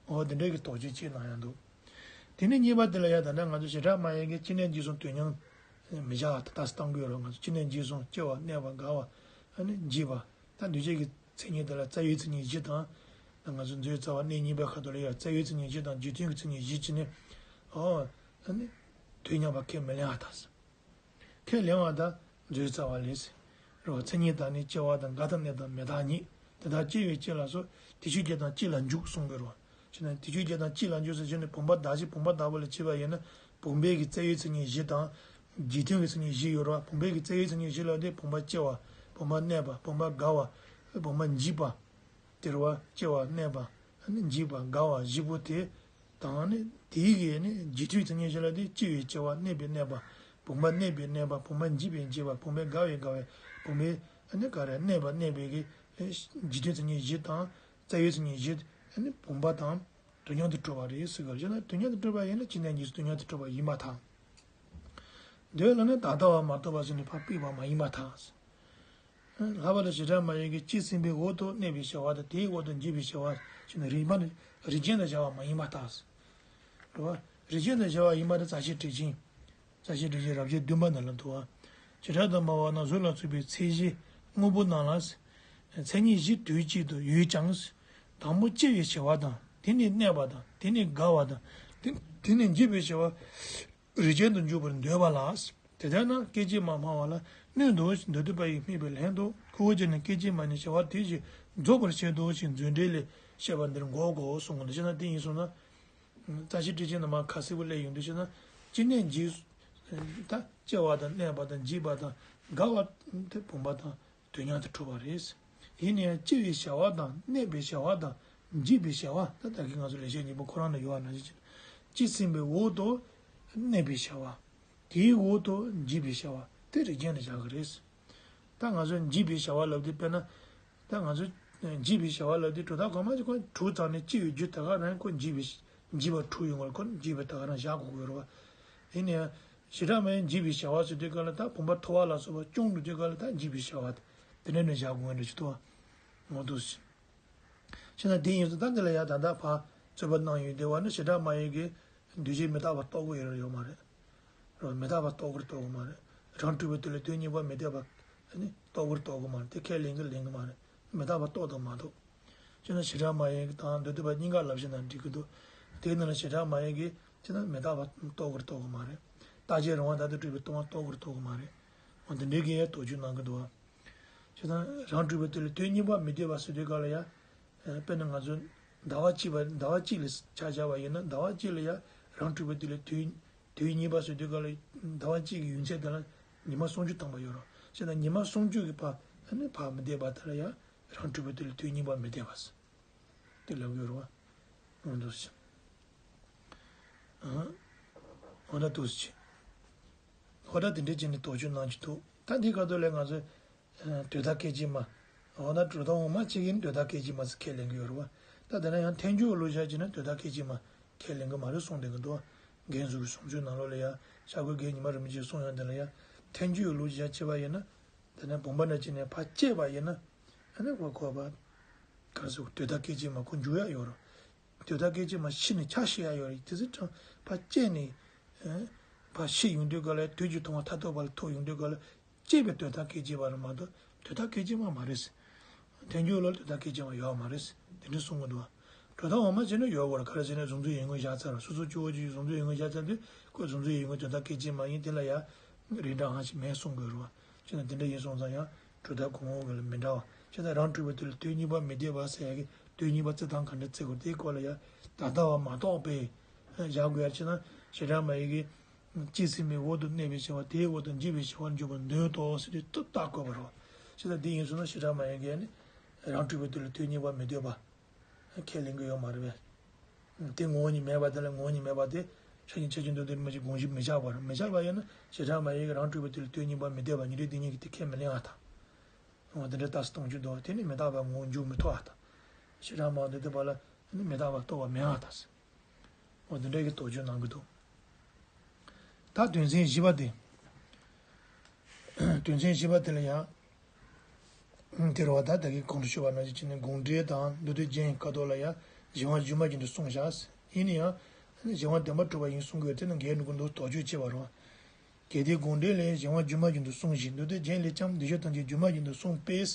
ཨོ་དེ་འདྲ་གི་དོགས་གཅོད་བྱས་གནང་ཡང་འདུག་དེ་ནས་གཉིས་པ་དེ་ལ་ཡང་ད་ལྟ་ང་ཚོ་བྱེ་བྲག་སྨྲ་བའི་གི་སྤྱི་གནས་འཇིག་གསུམ་དོན་མཉམ་མི་བཞག་ད་ལྟ་སྟངས་དགོས་རོགས། ང་ཚོ་སྤྱི་གནས་འཇིག་གསུམ་སྐྱེ་བ་གནས་པ་རྒ་བ་ཨ་ནི་འཇིག་པ། ད་འདུས་བྱས་ཀྱི་མཚན་ཉིད་དེ་ལ་རྩ་བའི་མཚན་ཉིད་བཞི་དང་། ད་ང་ཚོ་མཛོད་རྩ་བ་གནས་གཉིས་པའི་ཁ་ཐོག་ལ་ཡང་རྩ་བའི་མཚན་ཉིད་བཞི་དང་རྗེས་མཐུན་གྱི་མཚན་ཉིད་བཞི་བྱས་ནས། ཨོ། ཨ་ནི། དོན་མཉམ་པ་ཁས་མི་ལེན་པ་དང་། ཁས་ལེན་པ་དང་མཛོད་རྩ་བ་ལས། རོ་མཚན་ཉིད་དང་ནི་སྐྱེ་བ་དང་རྒ་དང་གནས་དང་མི་རྟག་ཉིད་དེ་དག་སྐྱེ་བའི་སྐྱེ་ལ་སོགས་དུས་ཆོས་བརྒྱད་དང་གཅིག་ལ་འཇུག་གསུང་དགོས་རོ། བྱས་ན་དུས་ཆོས་བརྒྱད་དང་གཅིག་ལ་འཇུག་ཟེར་བྱས་ནས་བུམ་པ་དག་བྱས་བུམ་པ་དག་པོ་ལ་བྱས་པ་ཡིན་ན་བུམ་པའི་གི་རྩ་བའི་མཚན་ཉིད་བཞི་དང་། རྗེས་མཐུན་གྱི་མཚན་ཉིད་བཞི་ཡོད་རོ། བུམ་པའི་གི་རྩ་བའི་མཚན་ཉིད་བཞི་ལ་དེ་བུམ་པ་སྐྱེ་བ། བུམ་པ་གནས་པ། བུམ་པ་རྒ་བ། བུམ་པ་འཇིག་པ། དེ་རུ་བ་སྐྱེ་བ་གནས་པ། ཨ་ནི་འཇིག་པ་རྒ་བ་བཞི་པོ་དེ། དང་ནི་དེའི་གི་ནི་རྗེས་མཐུན་མཚན་ཉིད་བཞི་ལ་དེ་སྐྱེ་བའི་སྐྱེ་བ་གནས་པའི་གནས་པ། བུམ་པ་གནས་པའི་གནས་པ། བུམ་པ་འཇིག་པའི་འཇིག་པ། བུམ་པའི་རྒ་བའི་རྒ་བ། བུམ་པའི་ཨ་ནི་ག་རེ་གནས་པ་གནས་པའི་གི་རྗེས་མཐུན་མཚན་ཉིད་བཞི་དང་རྩ་བའི་མཚན་ཉིད་བཞི་ཨ་ནི་བུམ་པ་དང་དོན་མཉམ་དུ་གྲུབ་པ་རེད་ཟེར་གི་རེད། བྱས་ན་དོན་མཉམ་དུ་གྲུབ་པ་ཡིན་ན་སྤྱི་གནས་འཇིག་གསུམ་དོན་མཉམ་དུ་གྲུབ་པ་ཡིན་པར་ཐལ། འདོད་ལ་ནི་ད་ལྟ་བ་མ་གཏོགས་པ་ཟེར་ནས་ཕར་ཕུད་པ་མ་ཡིན་པར་ཐལ། ལྷག་པར་དུ་བྱེ་བྲག་སྨྲ་བའི་གི་སྤྱི་སེམས་དཔའི་འོག་ཏུ་གནས་པའི་བྱ་བ་དང་དེའི་འོག་ཏུ་འཇུག་པའི་བྱ་བ་ཞེས་ནི་རིགས་པ་ནི་རིགས་ཅན་དུ་བྱ་བ་མ་ཡིན་པར་ཐལ། རེད་བ། རིགས་ཅན་དུ་བྱ་བ་ཡིན་པ་ནི་རྩ་ཤེ་ཊཱིཀ་ཆེན། རྩ་ཤེ་ཊཱིཀ་ཆེན་རབ་བྱེད་བདུན་པ་ནང་ལ་འདུག་བ། བྱེ་བྲག་ཏུ་སྨྲ་བ་ན་གཟུགས་ལ་སོགས་པའི་མཚན་གཞི་དངོས་པོ་རྣམས་ལ། མཚན་ཉིད་བཞི་དུས་གཅིག་ཏུ་ཡོད་ཀྱང་། དང་པོ་སྐྱེ་བའི་བྱ་བ་དང་དེ་ནས་གནས་པ་དང་དེ་ནས་རྒ་བ་དང་དེ་དེ་ནས་འཇིག་པའི་བྱ་བ། རིགས་ཅན་དུ་འཇུག་པར་འདོད་པ་ལ། དེ་ལྟར་ན་སྐད་ཅིག་མ་སྨྲ་བ་ལ་གནོད་དོ་ཞེས་མདོ་སྡེ་པ་ཡིས་སྨྲས་པའི་ལན་དུ་ཁོ་བོ་ཅག་ནི་སྐད་ཅིག་མ་ནི་བྱ་བ་དེ་བཞིན་རྫོགས་པར་བྱེད་དོ་ཞེས་མཛོད་འགྲེལ་ལས་བཤད་པ་འདིར་འགོག་གོ་གསུང་གི་འདུག་བྱས་ན་དེ་ཡིན་སོང་ན། རྩ་ཤེ་ཊཱིཀ་ཆེན་ནང་མར་ཁ་གསལ་པོ་སླེབས་ཡོང་དུས་བྱས་ན་སྤྱི་གནས་འཇིག་ད་སྐྱེ་བ་དང་གནས་པ་དང་འཇིག་པ་དང་རྒ་བ་དེ་བུམ་པ་དང་། དོན་མཉམ་དུ་གྲུབ་པ་རེད། ཡིན་ན་ཡང་སྐྱེ་བའི་བྱ་བ་དང་གནས་པའི་བྱ་བ་དང་འཇིག་པའི་བྱ་བ་ད་ལྟ་གི་ང་ཚོ་ལེགས་བཤད་སྙིང་པོ་ཁོ་རང་ན་ཡོད་པ་ནང་བཞིན་བྱས་ན། སྤྱི་སེམས་དཔའི་འོག་ཏུ་གནས་པའི་བྱ་བ། དེའི་འོག་ཏུ་འཇིག་པའི་བྱ་བ་དེ་རིགས་ཅན་དུ་བཞག་གི་རེད། ད་ང་ཚོ་འཇིག་པའི་བྱ་བ་ལབ་དུས་དཔེར་ན། ད་ང་ཚོ་འཇིག་པའི་བྱ་བ་ལབ་དུས་གྲུབ་མཐའ་གོང་མ་ཅིག་ཁོ་གྲུབ་ཚར་ནས་སྐྱེ་བའི་རྒྱུ་དེ་ག་རང་ཁོ་འཇིག་པའི་འཇིག་པ་གྲུབ་ཡོང་བར་ཁོ་འཇིག་པའི་དེ་ག་རང་བཞག་དགོས་ཀྱི་ཡོད་རེད་བ། ཡིན་ན་ཡང་། བྱེ་བྲག་སྨྲ་བས་འཇིག་པའི་བྱ་བ་ཟེར་དུས་ག་ལ་ད་བུམ་པ་མཐོ་བ་ལ་སོགས་པ་སྐྱོང་འགྲོ་དུས་ག་ལ་ད་འཇིག་པའི་བྱ་བ་དེ་འདྲ་ནས་བཞག་དགོས་ངེས་འདྲ་ཅིག་འདུག་བ། ངོ་ཐུག་ཟིན། བྱས་ན་དེ་ཡིན་ཙང་ད་འདི་ལ་ཡང་ད་ལྟ་ཕར་རྩོད་པ་གནང་ཡོད་དེ་བ་ནི་བྱེ་བྲག་སྨྲ་བས་ཀྱི་འདུས་བྱས་མི་རྟག་པ་རྟོགས་ཀྱི་ཡོད་རེད་ཡོད་མ་རེད། རོ་མི་རྟག་པ་རྟོགས་ཀྱི་རེད་རྟོགས་ཀྱི་མ་རེད། རང་གྲུབ་པའི་དུས་ལ་དོན་གཉིས་པ་མི་འཐད་པ་ནི་རྟོགས་ཀྱི་རེད་རྟོགས་ཀྱི་མ་རེད་དེ་ཁས་ལེན་གྱི་ལེན་གྱི་མ་རེད། མི་རྟག་པ་རྟོགས་དང་མ་རྟོགས། བྱས་ན་བྱེ་བྲག་སྨྲ་བ་དང་མདོ་སྡེ་པ་གཉིས་ཀ་ལབ་བྱས་ན་འགྲིག་གི་འདུག་དེའི་ནང་ལ་བྱེ་བྲག་སྨྲ་བ་གིས་བྱས་ན་མི་རྟག་པ་རྟོགས་ཀྱི་རེད་རྟོགས་ཀྱི་མ་རེད། རྟག་ཆད་རང་དབང་དག་ཏུ་གྲུབ་པའི་རྟོག་པ་རྟོགས་ཀྱི་རེད་རྟོགས་ཀྱི་མ་རེད། འོ་དེ་འདྲའི་གི་ཡང་དོགས་གཅོད་གནང་གི་འདུག་བ། བྱས་ན་རང་གྲུབ་པའི་དུས་ལ་དུས་གཉིས་པ་མི་འཐད་པ་ཟེར་དུས་ག་ལ་ཡ། དཔེར་ན་ང་ཚོ་ཟླ་བ་གཅིག་པ་ཟླ་བ་གཅིག་ལ་ཆ་བཞག་པ་ཡིན་ན་ཟླ་བ་གཅིག་ལ་ཡ་རང་གྲུབ་པའི་དུས་ལ་དུས་དུས་གཉིས་པ་ཟེར་དུས་ག་ལ་ཟླ་བ་གཅིག་གི་ཡུན་ཚད་དེ་ལ་ཉི་མ་སུམ་ཅུ་ཐམ་པ་ཡོད་རེད། བྱས་ན་ཉི་མ་སུམ་ཅུ་གི་བར་ཨ་ནི་བར་མི་འཐད་པ་དེ་ལ་ཡ་རང་གྲུབ་པའི་དུས་ལ་དུས་གཉིས་པ་མི་འཐད་པ་ཟེར་དེ་ལབ་ཀྱི་ཡོད་རེད་བ། འོ་འདུག་སེ། འོ་ན་འདུག་སེ། འོ་ད་དེ་འདྲའི་བྱས་ནས་དོགས་གཅོད་གནང་གི་འདུག་ད་འདིའི་སྐབས་དུ་ལས་ང་ཚོས། དོན་དམ་སྐད་ཅིག་མ། འོ་ན་གྲུབ་མཐའ་འོག་མ་གཅིག་གིས་དོན་དམ་སྐད་ཅིག་མ་ཟེར་ཁས་ལེན་གྱི་ཡོད་རེད་བ། ད་དེ་ན་ཡང་ཐལ་འགྱུར་ལུགས་བཞག་བྱས་ན་དོན་དམ་སྐད་ཅིག་མ་ཁས་ལེན་གྱི་མ་རེད་གསུངས་བསྡད་ཀྱི་འདུག་འགན་གཟུགས་ཀྱི་བཟུང་ཚུལ་ནང་ལོགས་ལ་ཡ་ཤར་ཁུག་རྒན་ཉི་མ་རིན་པོ་ཆེས་གསུངས་ཡོང་དེ་ལ་ཡ། ཐལ་འགྱུར་ལུགས་བཞག་བྱས་པ་ཡིན་ན། དེ་ནས་བུམ་པ་འདྲ་བྱས་ནས་ཕར་བཅད་པ་ཡིན་ན། ཨ་ནི་གོ་གོ་བ། ག་རེ་ཟེར་དོན་དམ་སྐད་ཅིག་མ་ཁོ་འཇུག་ཡ་ཡོད་རེད། དོན་དམ་སྐད་ཅིག་མ་ཤི་ནས་ཆ་ཤི་ཡ་ཡོད་རེད་དེ་ཚེ་གྲང་ཕར་བཅད་ནས། ཕར་ཤི་ཡོང་དུས་ག་ལ་དུས་ཀྱི་མཐོང་བ་མཐར་ཐུག་པ་ལ་ཐུག་ཡོང་དུས་ག་ལ། སྐྱེས་པའི་དོན་དམ་སྐད་ཅིག་པ་རེད་མ་གཏོགས་དོན་དམ་སྐད་ཅིག་མ་མ་རེད། ཐལ་འགྱུར་ལ་དོན་དམ་སྐད་ཅིག་མ་ཡོད་མ་རེད། དེ་འདྲ་གསུང་གི་འདུག་གྲུབ་མཐའ་འོག་མ་བྱས་ན་ཡོད་དགོས་རེད། ག་རེ་བྱས་ན་གཟུང་འཛིན་ཡོད་ངོས་བཞག་ཚར་རེད། སོ་སོ་སྐྱེ་བོ་གཅིག་གཟུང་འཛིན་ཡོད་ངོས་བཞག་ཚར་དུས་ཁོ་གཟུང་འཛིན་ཡོད་ངོས་དོན་དམ་སྐད་ཅིག་མ་ཡིན་དེ་ལ་ཡ། རིགས་འདྲ་ཧང་ཞིག་མེད་གསུང་དགོས་རེད་བ། བྱས་ན་དེ་འདྲ་ཡིན་སོང་ཙང་ཡང་གྲུབ་མཐའ་གོང་འོག་གི་ལ་མི་འདྲ་བ། བྱས་ན་རང་གྲུབ་པའི་དུས་ལ་དུས་གཉིས་པ་མི་འཐད་པ་ཟེར་ཡ་གི་དུས་གཉིས་པ་རྩི་སྟངས་ག་འདྲ་རྩི་དགོས་དེའི་སྐོར་ལ་ཡ། ད་ལྟ་བ་མ་རྟོགས་པས། བཞག་དགོས་ཡ་བྱས་ན་བྱེ་བྲག་སྨྲ་བ་གིས། སྤྱི་སེམས་མའི་འོག་ཏུ་གནས་པའི་བྱ་བ་དེའི་འོག་ཏུ་འཇིག་པའི་བྱ་བར་འཇོག་པར་འདོད་དོ་ཟེར་དུས་ཏུ་བརྟག་དགོས་པ་རེད། ཅི་ལྟར་འདི་ཡིན་ཟེར་ན་བྱེ་བྲག་སྨྲ་བ་གིས་ནི་རང་གྲུབ་པའི་དུས་ལ་དུས་གཉིས་པ་མི་འཐད་པ་ཁས་ལེན་གྱི་ཡོད་མ་རེད་པས། དེ་ངོ་བོ་ཉིད་མེད་པ་དེ་ལ་ངོ་བོ་ཉིད་མེད་པ་དེ་ཆ་ཤས་ཆ་ཤས་འདོད་དེ་མི་ཅིག་དགོངས་གཞི་མི་ཆགས་པར་མི་ཆགས་པ་ཡིན་ན་བྱེ་བྲག་སྨྲ་བ་གིས་རང་གྲུབ་པའི་དུས་ལ་དུས་གཉིས་པ་མི་འཐད་པ་ཉིད་རེད་དེ་ཉིད་ཀྱི་དེ་ཁས་མི་ལེན་ཨ་ད། འོ་དེ་འདྲ་རྟགས་སུ་བཏང་རྒྱུ་འདུག་དེ་ནི་མི་རྟག་པ་ངོ་བོ་འཇུག་མི་ཐུབ་ཨ་ད། བྱེ་བྲག་སྨྲ་བ་འདི་ལྟ་བུ་ལ་ནི་མི་རྟག་པ་རྟོགས་པ་མེད་ཨ་ད། འོ་དེ་འདྲ་གི་དོགས་གཅོད་གནང་གི་འདུག་ད་དོན་ཚན་བཞི་པ་དེ། དོན་ཚན་བཞི་པ་དེ་ལ་ཡང་། དེ་རུ་བ་ད་ལྟ་གི་གོང་དུ་ཞུས་པ་ནང་བཞིན་བྱས་ནས་དགོངས་འགྲེལ་དང་མདོ་སྡེ་རྒྱན་གྱི་ཁ་དོག་ལ་ཡང་གཞན་དབང་སྒྱུ་མ་བཞིན་དུ་གསུངས་བཞག་ཡིན་ན་ཡང་། གཞན་དབང་བདེན་པར་གྲུབ་པ་ཡིན་གསུང་དགོས་དེ་ནི་འགལ་འགྲོ་གི་འདུག་དོགས་གཅོད་བྱས་པ་རུ། གལ་ཏེ་དགོངས་འགྲེལ་ལས་གཞན་དབང་སྒྱུ་མ་བཞིན་དུ་གསུངས་ཤིང་མདོ་སྡེ་རྒྱན་ལས་ཀྱང་འདི་ཕྱིར་ཐམས་ཅད་སྒྱུ་མ་བཞིན་དུ་གསུངས་པས།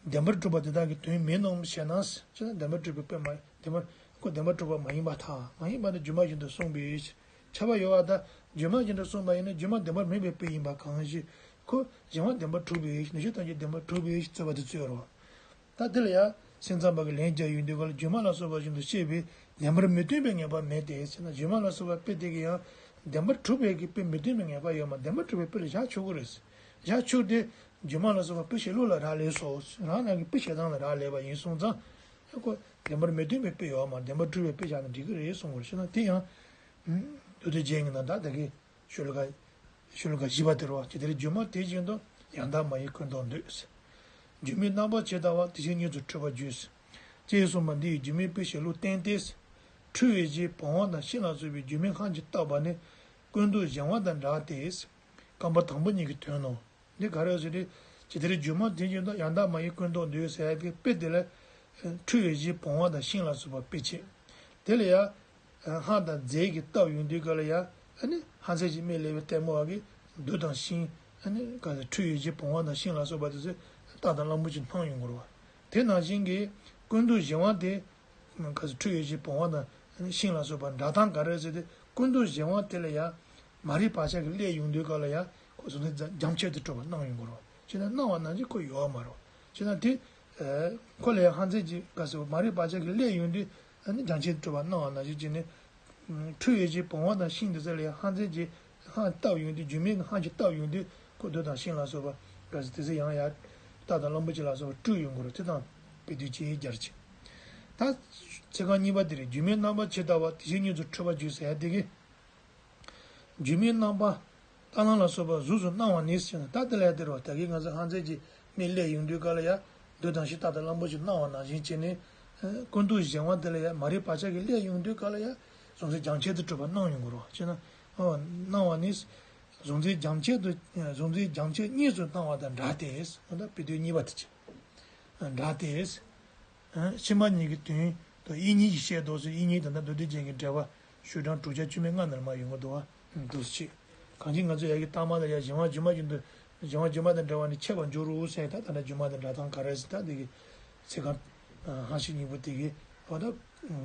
བདེན་པར་གྲུབ་པ་དེ་དག་གི་དོན་མིན་ནམ་ཞེ་ན། ཅེ་ན་བདེན་པར་གྲུབ་པའི་དཔེ་མ་བདེན་པར་ཁོ་བདེན་པར་གྲུབ་པ་མ་ཡིན་པར་ཐལ། མ་ཡིན་པ་ནི་སྒྱུ་མ་བཞིན་དུ་གསུངས་པས། ཁྱབ་པ་ཡོད་པར་ཐལ། སྒྱུ་མ་བཞིན་དུ་གསུངས་པ་ཡིན་ན་སྒྱུ་མ་བདེན་པར་མིན་པའི་དཔེ་ཡིན་པ་གང་ཞིག་ཁོ་གཞན་དབང་བདེན་པར་གྲུབ་པས་འདི་ཕྱིར་ཐམས་ཅད་བདེན་པར་གྲུབ་པས་རྩོད་པ་དེ་རྩོད་རོ། ད་དེ་ལ་ཡང་སེམས་ཙམ་པ་གིས་ལན་རྒྱག་ཡོང་དུས་ག་ལ་སྒྱུ་མ་ལ་སོགས་པ་བཞིན་དུ་བཤད་པས་བདེན་པར་མི་སྟོན་པའི་ངེས་པ་མེད་དེ་ཟེར་ན་སྒྱུ་མ་ལ་སོགས་པ་དཔེ་དེ་གིས་ཡང་བདེན་པར་གྲུབ་པའི་གི་དཔེ་མི་སྟོན་པའི་ངེས་པ་ཡོད་མ་བདེན་པར་གྲུབ་པའི་དཔེ་ལ་བཞག་ཆོག་གི་རེད། བཞག་ཆོག་སྟེ་སྒྱུ་མ་ལ་སོགས་པ་དཔེ་བྱེད་ལུགས་ལ་རག་ལས་སོ། རང་རང་གི་དཔེ་བྱེད་སྟངས་ལ་རག་ལས་པ་ཡིན་སོང་ཙང་ཁོ་བདེན་པར་མི་སྟོན་པའི་དཔེ་ཡོད་མ་བདེན་པར་གྲུབ་པའི་དཔེ་བཞག་ན་འགྲིག་གི་རེད་གསུངས་པར་ཤེས་ན་དེ་ཡང་མདོ་སྡེ་རྒྱན་གྱི་ནང་ད་ལྟ་གི་ཤོ་ལོ་ཀ་ཤོ་ལོ་ཀ་བཞི་པ་དེ་རུ་ཇི་ལྟར་སྒྱུ་མ་དེ་བཞིན་དུ་ཡང་དག་མ་ཡིན་ཀུན་རྟོག་འདོད། སྒྱུ་མའི་རྣམ་པར་ཕྱེ་ལྟ་བ་དེ་བཞིན་ཉིད་དུ་འཁྲུལ་པར་འགྱུར། ཅེས་གསུངས་པ་འདི་ཡིས་སྒྱུ་མའི་དཔེ་བྱེད་ལུགས་བསྟན་ཏེ། འཁྲུལ་བའི་རྗེས་བུང་བ་དང་ཤིང་ལ་སོགས་པའི་སྒྱུ་མའི་ཁམས་ཀྱིས་བཏགས་པ་ནི་ཀུན་རྟོག་གཞན་དབང་དང་འདྲ་སྟེ། རྐང་པ་དང་པོ་གཉིས་ཀྱི་དོན་ནོ། འདི་ག་རེ་ཟེར་ཏེ། ཇི་ལྟར་སྒྱུ་མ་དེ་བཞིན་དུ་ཡང་དག་མ་ཡིན་ཀུན་རྟོག་འདོད་ཟེར་ཡ་གི་དཔེ་དེ་ལ། འཁྲུལ་བའི་རྗེས་བུང་བ་དང་ཤིང་ལ་སོགས་པ་དཔེ་བྱས། དེ་ལ་ཡང་། སྔགས་དང་རྫས་ཀྱིས་བཏབ་ཡོང་དུས་ག་ལ་ཡང་ཨ་ནི་ཧང་སངས་ཀྱི་མིག་ལས་པའི་ལྟད་མོ་བ་གིས་རྡོ་དང་ཤིང་ཨ་ནི་ག་ཟེར་འཁྲུལ་བའི་རྗེས་བུང་བ་དང་ཤིང་ལ་སོགས་པ་དེ་ཚོས་རྟ་དང་གླང་པོ་ཆེ་སྣང་ཡོང་གི་རེད་བ། དེ་ནང་བཞིན་གྱི་ཀུན་རྟོག་གཞན་དབང་དེ་ག་ཟེར་འཁྲུལ་བའི་རྗེས་བུང་བ་དང་ཤིང་ལ་སོགས་པ་འདྲ་སྟངས་ག་རེ་ཟེར་ཏེ་ཀུན་རྟོག་གཞན་དབང་དེ་ལ་ཡང་མ་རིག་བག་ཆགས་ཀྱིས་བསླད་ཡོང་དུས་ག་ལ་ཡང་ཁོ་ཚོ་ནི་རྒྱ་ཆེར་དུ་གྲུབ་པ་སྣང་ཡོང་གི་རེད་བ། བྱས་ན་སྣང་བ་ནང་བཞིན་ཁོ་ཡོད་མ་རེད་བ། བྱས་ན་དེ་ཁོ་ལ་ཡང་ཧང་སངས་ཀྱི་ག་ཟེར་མ་རིག་བག་ཆགས་ཀྱིས་བསླད་ཡོང་དུས། ཨ་ནི་རྒྱ་ཆེར་གྲུབ་པ་སྣང་བ་ནང་བཞིན་བྱས་ནས། འཁྲུལ་བའི་རྗེས་བུང་བ་དང་ཤིང་དེ་ཚོ་ལ་ཡང་ཧང་སངས་ཀྱི་ཧང་བཏབ་ཡོང་དུས་སྒྱུ་མའི་ཧང་གིས་བཏབ་ཡོང་དུས་ཁོ་རྡོ་དང་ཤིང་ལ་སོགས་པ་ག་ཟེར་དེ་ཚོ་ཡང་ཡང་རྟ་དང་གླང་པོ་ཆེ་ལ་སོགས་པ་སྤྲུལ་ཡོང་གི་རེད་དེ་དང་དཔེ་དུས་ཅིག་རྒྱར་བྱེད། ད་ཚིག་རྐང་གཉིས་པ་དེ་རེད། སྒྱུ་མའི་རྣམ་པར་ཕྱེ་ལྟ་བ་དེ་བཞིན་ཉིད་དུ་འཁྲུལ་པར་འགྱུར་ཟེར་ཡ་དེ་གི་སྒྱུ་མའི་རྣམ་པ། རྟ་གླང་ལ་སོགས་པ་གཟུགས་སུ་སྣང་བ་ནི་ཟེར་ན་ད་དེ་ལ་ཡ་དེ་རེད་བ། ད་གིན་ང་ཚོ་ཧང་སངས་ཀྱི་མིག་བསླད་ཡོང་དུས་ག་ལ་ཡ་རྡོ་དང་ཤིང་རྟ་དང་གླང་པོ་ཆེ་སྣང་བ་ནང་བཞིན་བྱས་ནས། ཀུན་རྟོག་གཞན་དབང་དེ་ལ་ཡ་མ་རིག་བག་ཆགས་ཀྱིས་བསླད་ཡོང་དུས་ག་ལ་ཡ་གཟུང་འཛིན་རྒྱ་ཆེར་དུ་གྲུབ་པ་སྣང་ཡོང་གི་རེད་བ། བྱས་ན། སྣང་བ་ནི། གཟུང་འཛིན་རྒྱ་ཆེར་དུ་གཟུང་འཛིན་རྒྱ་ཆེར་གཉིས་སུ་སྣང་བ་དང་འདྲ་སྟེ། འོ་ད་དཔེ་དོན་གཉིས་པ་དེ་བྱས། འདྲ་སྟེ། ཕྱི་མ་གཉིས་ཀྱི་དོན་དུ་དབྱིག་གཉེན་གྱིས་བཤད་དོ་ཟེར་དབྱིག་གཉེན་དང་ད་མདོ་སྡེ་རྒྱན་གྱི་འགྲེལ་པ་ཤོག་གྲངས་དྲུག་བརྒྱ་བཅུ་མེད་ལྔ་ནང་མར་ཡོང་གི་འདུག་བ། འདུག་སེ་བྱས། གང་ཅི་ང་ཚོ་ཡ་གི་ལྟག་མ་ལ་ཡ་གཞན་དབང་སྒྱུ་མ་བཞིན་དུ་གཞན་དབང་སྒྱུ་མ་དང་འདྲ་བ་ནི་ཆད་པར་འགྱུར་རོ་ཟེར་ད་ད་ལྟ་སྒྱུ་མ་དང་འདྲ་སྟངས་ག་རེ་ཟེར་ད་འདི་གི་ཚིག་རྐང་ ཧ་ཤིང་གཉིས་པོ་དེ་གི་འོ་ད་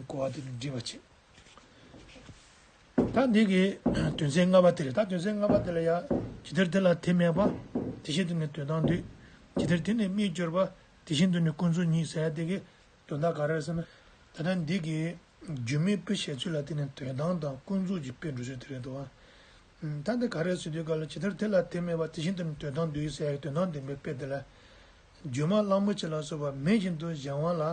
གོ་བ་དེ་འདྲི་བ་བྱེད། ད་འདི་གི་དོན་ཚན་ལྔ་པ་དེ་རེད། ད་དོན་ཚན་ལྔ་པ་དེ་ལ་ཡ་ཇི་ལྟར་དེ་ལ་དེ་སྨྲས་པ། དེ་བཞིན་དུ་ནི་དོན་དམ་འདོད། ཇི་ལྟར་དེ་ནི་དམིགས་གྱུར་པ། དེ་བཞིན་དུ་ནི་ཀུན་རྫོབ་ཉིད་ཟེར་ཡ་དེ་གི་དོན་དག་ག་རེ་རེད་ཟེར་ན། ད་ལྟ་འདི་གི་སྒྱུ་མའི་དཔེ་བཤད་ཚུལ་ལ་བརྟེན་ནས་དོན་དམ་དང་ཀུན་རྫོབ་ཀྱི་དཔེ་འགྲོ་ཚུལ་དེ་རེད་འདུག་ཨ། ད་འདི་ག་རེ་ཟེར་དུས་སྐབས་ལ་ཇི་ལྟར་དེ་ལ་དེ་སྨྲས་པ་དེ་བཞིན་དུ་ནི་དོན་དམ་འདོད་ཡིན་ཟེར་ཡག་དོན་དམ་བདེན་པའི་དཔེ་དེ་ལ། སྒྱུ་མ་གླང་པོ་ཆེ་ལ་སོགས་པ་མེད་བཞིན་དུ་གཞན་དབང་ལ་